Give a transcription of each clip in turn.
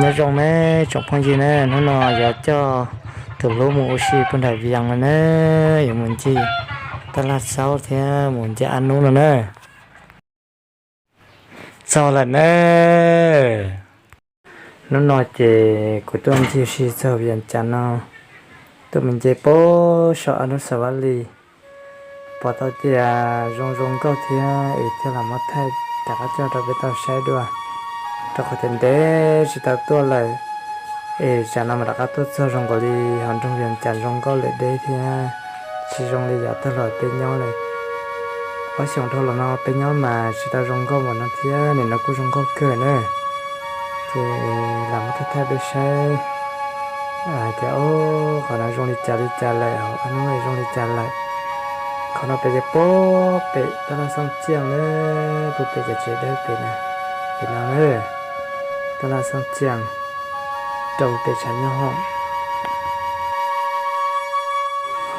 Nyob zoo ne tsoom phooj ywg ne, hnub no yuav coj tus hlub mus ua si puag nram Vias no na, yuav mus ncig Taj Laj Xaub thiab mus ncig Ab Nub no na. Txog lawm na. Hnub no ces kuv tuaj ncig ua si txog Vias Cas no, tuaj mus nce puag saum Ab Nub Xas Vas Lis. Pom tau tias zoo zoo nkauj thiab es thiaj los muab thaij rov qab coj rau peb tau saib dua, rau qhov tias ntev tsis tau tuaj lawm. Es tsam no mas rov qab tuaj txog zoo nkaus li hauv nroog Vias Cas zoo nkauj lawm deb thiab, tsis zoo li yav tag los peb nyob lawm. Ob xyoos dhau los no peb nyob mas tsis tau zoo nkauj npaum no thiab, nim no kuj zoo nkauj kawg na. Ces los muab thaij thaij peb saib hais tias, o, qhov no zoo li cas li cas lawm, hauv Ab Nub zoo li cas lawm. Qhov no pem ces puag pem Taj Laj Xoob Txiaj na, puag pem cov tsev dawb pem na, pem no na, Taj Laj Xoob Txiaj rau pem tshav nyob hoom.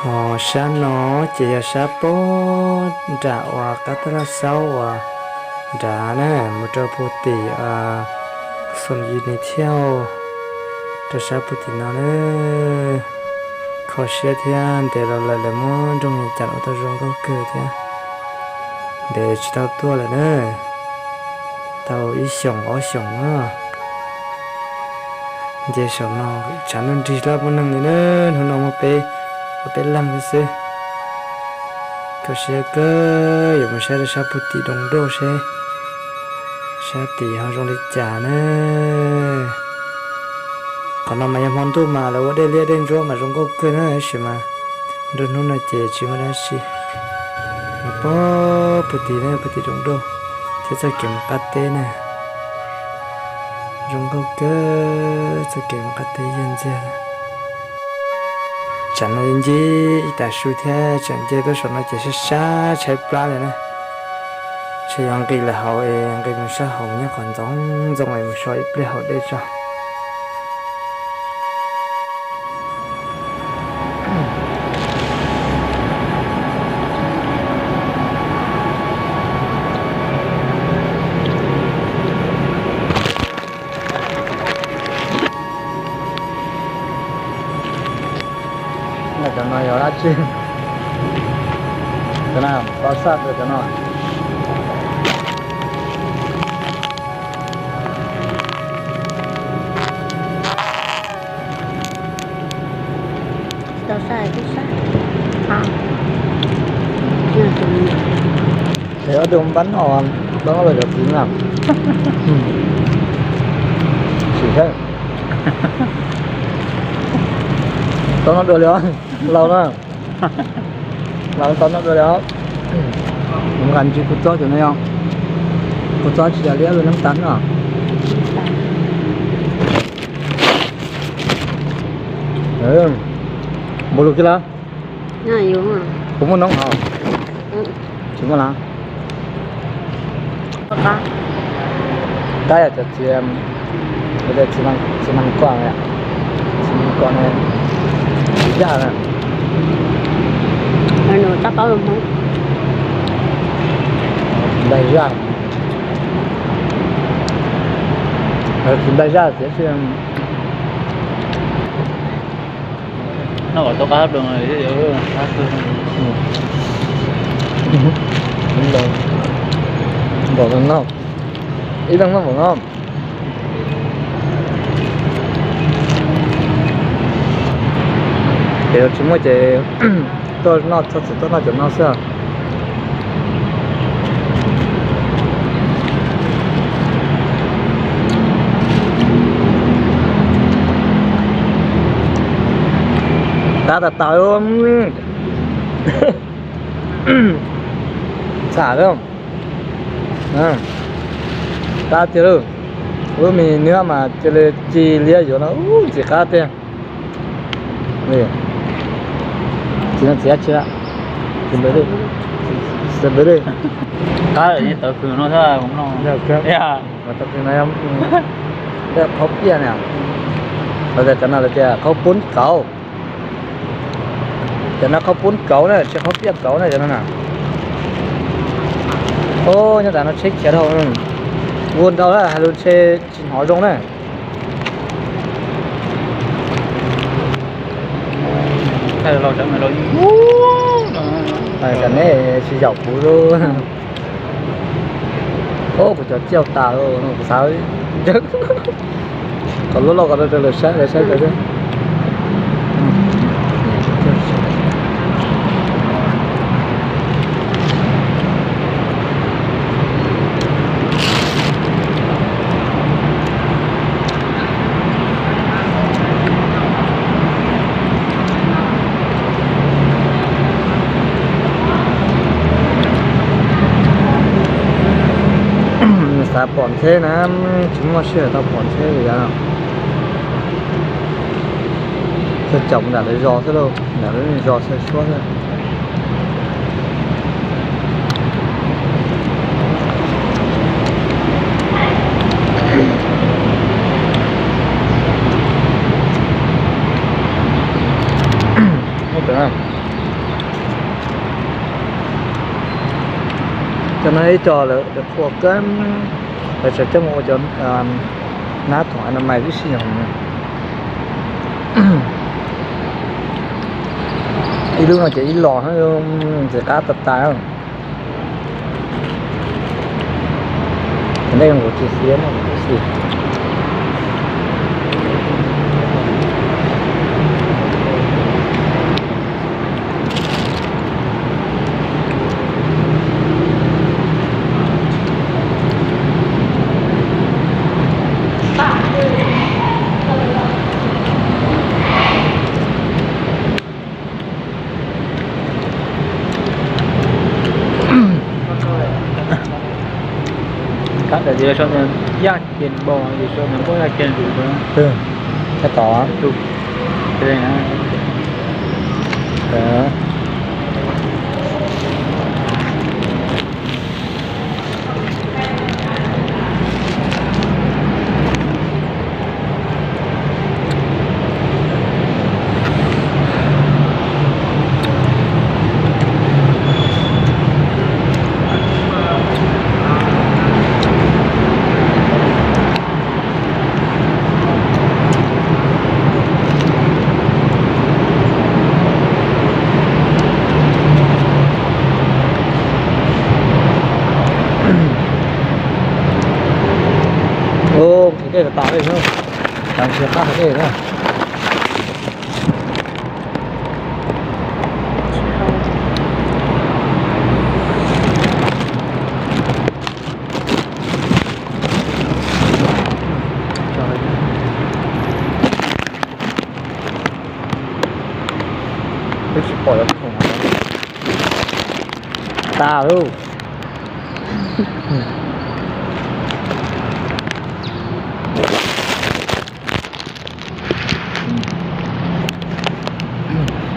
Ho sab no ces yog sab puag nram uas qab Taj Laj Xaub uas nrad na, mus rau puag tim Xoo Yis Nis Thiauj, rau sab puag tim no na. Kho siab thiab, ntev los lawm lawv muab nroog Vias Cas ua tau zoo nkauj kawg thiab. Ntev tsis tau tuaj lawm na, tau ib xyoos ob xyoos na. Nce saum no tshav ntuj nrig laj muaj neeg li na, hnub no muaj peb, muaj peb leeg xwb. Kho siab kawg, yuav mus saib rau sab puag tim Doos Doj seb sab tim ho zoo li cas na. Qhov no mas yog hmo ntuj mas lawv ua dej liab dej ntsuab mas zoo nkauj kawg na, tab sis mas nruab hnub no ces tsis muaj dab tsi. Mas puag puag tim na, puag tim Doos Doj thiab txoj kev mus qab teb na. Zoo nkauj kawg, txoj kev mus qab teb yog ntxiag. Tsam no ncig ib tag su thiab tseem nce tuaj saum no ces sab sab tshaib plab li na. Ntshe yuav nqis lawm hauv es nqis mus sab hauv nyob qhov ntxoov ntxoo es mus so ib pliag haus dej tso. Cov no yog dab tsi? Cov no tau saj rau cov no. Ces ob tug npab no, npab no los cov txiv na. Sim seb. Tau no dua li os, laus na. Laus tau no dua li os. Nqa ntsis kuv txob cov no yog kuv txob tsis yog liab lub neeb tas no. Npaum lus kiag lawm. Kuv muaj noob hov. Tsis muaj lawm. Qab yog cov txiv, txiv nees kom, txiv nees kom ne, txiv yaj na. Nplaig zaj, txiv nplaig zaj tias tsis. Npaum no, ib leeg noj npaum no. Ces tsis muaj ces tuaj noj txhob txwm tuaj noj cov no xwb. Qab tas tas. Txham lawm. Qab tiag lauj. Lub me nws mas cia li ci liab yuav no ntxim qab tiag. Txiv no txiv dab tsi lawm? Txiv npawg Dej. Txiv npawg Dej. Qab tau kws no thiab. Qhaub piaj na. Lawv tias cov no lawv tias qhaub poob kauv. Cov no qhaub poob kauv na, tsis qhaub piaj kauv na cov no na. Nyob tas no tsheb khiav dhau, ua ntau hais lus ntshe tsis hnov zoo na. Los sawv mas los, tam neb tsis zaum kuv lub. Ub, kuv cov ciaj tas, kuv xav kom lub loj kom rau lawv saib, lawv saib lawv. Xav pom ntxheb na, tsis muaj sij hawm tau pom ntxheb li yom. Txog caum nram lawv zos xwb lauj, nram lawv zos xwb suab xwb. Cov no ib co lawv qhuas kawg, lawv tseem coj mus ua cov nab thoom anamais tib si. Ib lub no ces ib los ntxim qab tas tas. Dej nqus tsis xiab no kuv xim. Kab daim tias sau yaj ces npau, sau npau yaj ces npau. Tab tom. Ub, dej tas tas li, tsis qab hais dej na. Twb tsis pom cov khoom tas lauj.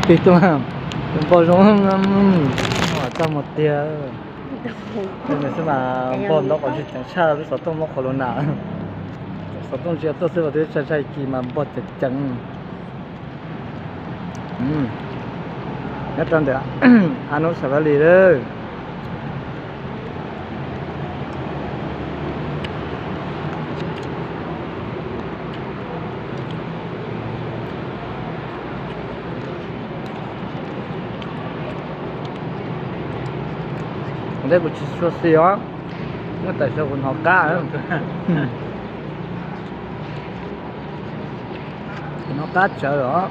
Tig tuaj, npau zoo, txaj muag tiag. Xwb mas npog ntau qhov tsis ceev tshaj lub xov tooj muab qhov los na. Xov tooj tsis tuaj xwb los twb tshaj tshaj kis mas npog ceev ceev. Nyob rau ntawm Anub Xav Vaj Lis lawm. Ntawm kuv tsis tshua xis os, muab tam sim kuv hnov qab. Kuv hnov qab tsawv os.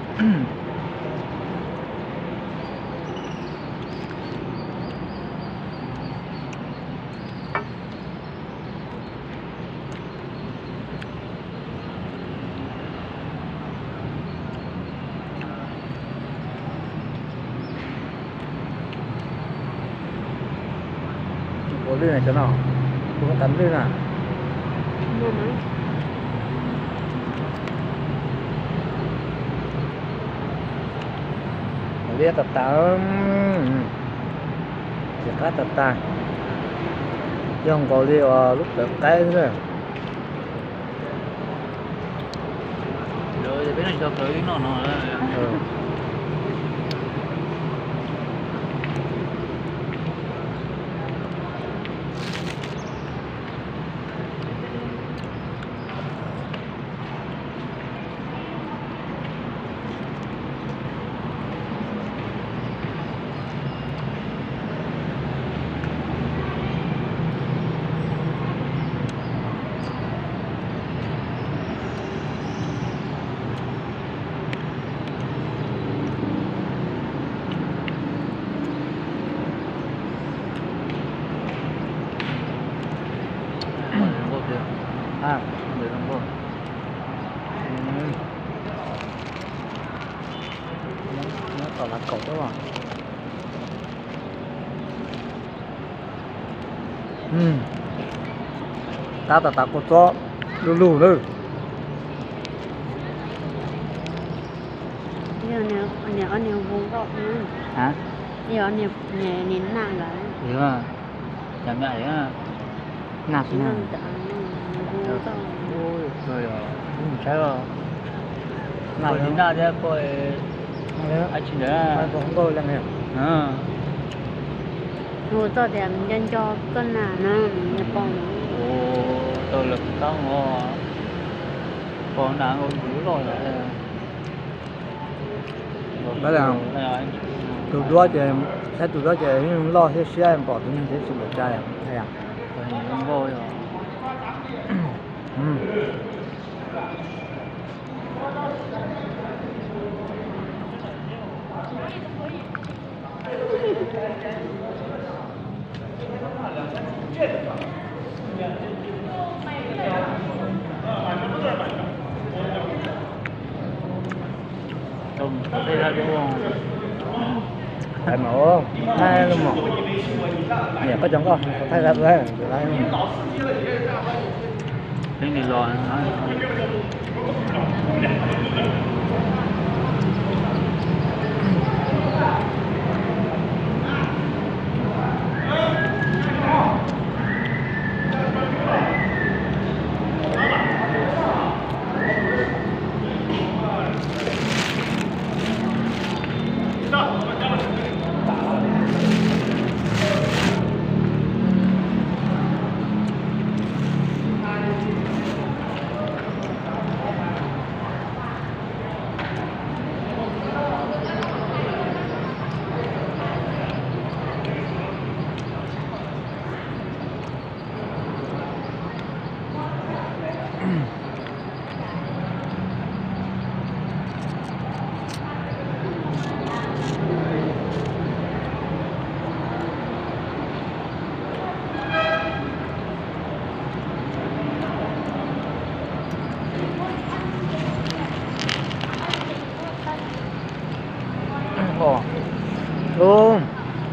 Ua lwj na cov no, ua tas lwj na. Liab tas tas, tsis qab tas tas, yog nkaus li lub plawv qaib xwb. Tom lav kaum xwb. Tab tom tas kua txob lug lug lawm. Niag hu nkauj, niag nag lawm. Cas me aiv nag xwb na. Saib os, nag thiab poj, ab tsi ntawd. Hu txoj tias nco nco koj nag na, nco poj. Tau lawv tab os, poj nag loj lawm. Tus duab ces, saib tus duab ces yeej loj thiab siab pom tus neeg thiab tsis npaum cas. Thaij mas, thaij lub mom, niam koj cov nkoj thaij lawm.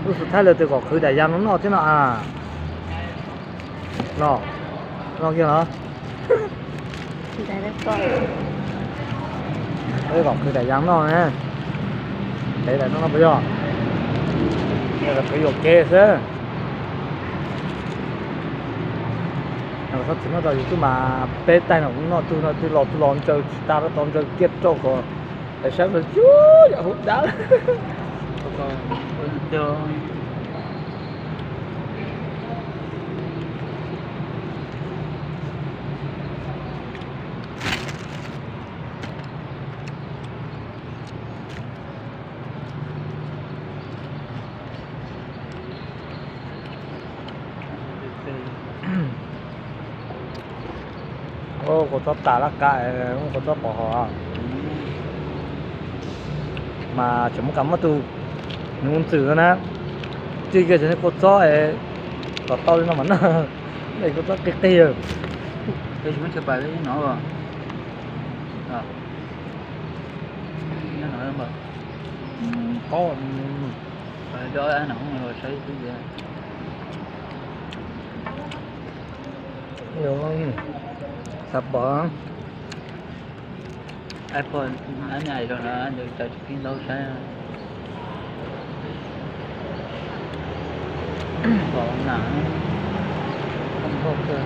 Lub xub thawj lawv twb kom khwv daim yas no noj thiab no a. Los, los kiag los. Kom khwv daim yas noj ne. Ntev daim no no puas yog? Khwv yuam kev xwb. Txhob txwm noj tau yus twb mas peb tais no kuv noj tug no twb los twb los ntsaws tsis tas rau tau ntsaws kiag rau kom daim sab no cub yam hauv dab. Kua txob tas laj kab, kua txob pov hos. Mas tseem muaj kam muab tus nuv ntxwm no na, txij kiag cov niag kua txob kom tau li no mas noj, kua txob qig qig. Qaub. Xav pom. Ab pog, ab niag ais los no ntawd cas tsis pib ntau saib. Pom na, koj nkauj kawg.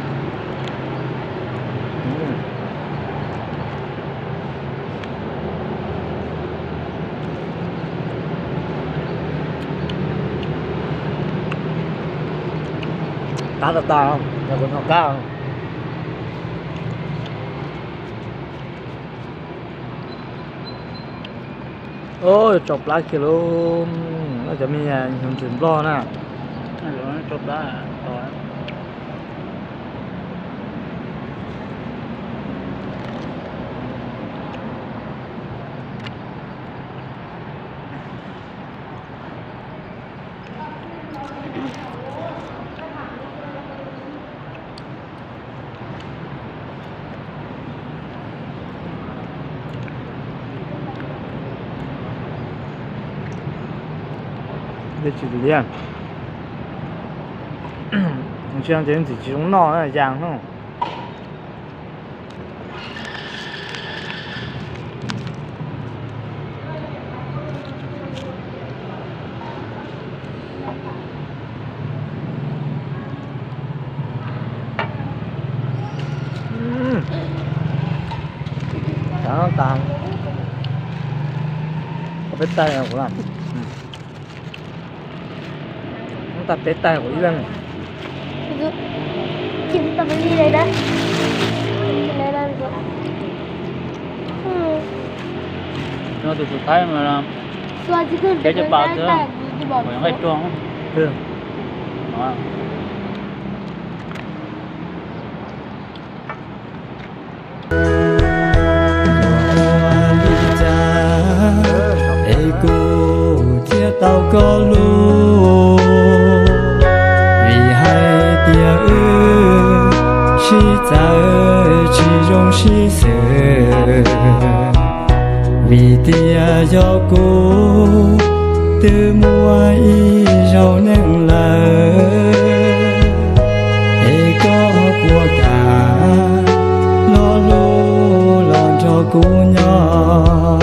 Qab tas tas, yog kuv noj qab. Ub, tso plab kiag lauj, cov me nyuam ntxwm Nplog na. Tsis liab. Tsis ntxim tsis zoo noj yas no. Tag, tag. Koj peb taig kuv na. Muab tag peb taig kuv ib leeg. No tus xub thaib mas kev cov pas xwb, nqaij ruag. Li cas es kuv thiaj tau koj lus, vim hais tias wb sib txawv tsis zoo sib xws, vim tias yog kuv twb muaj ib zaug neeg lawm, es koj puas kam lo lus los nrog kuv nyob.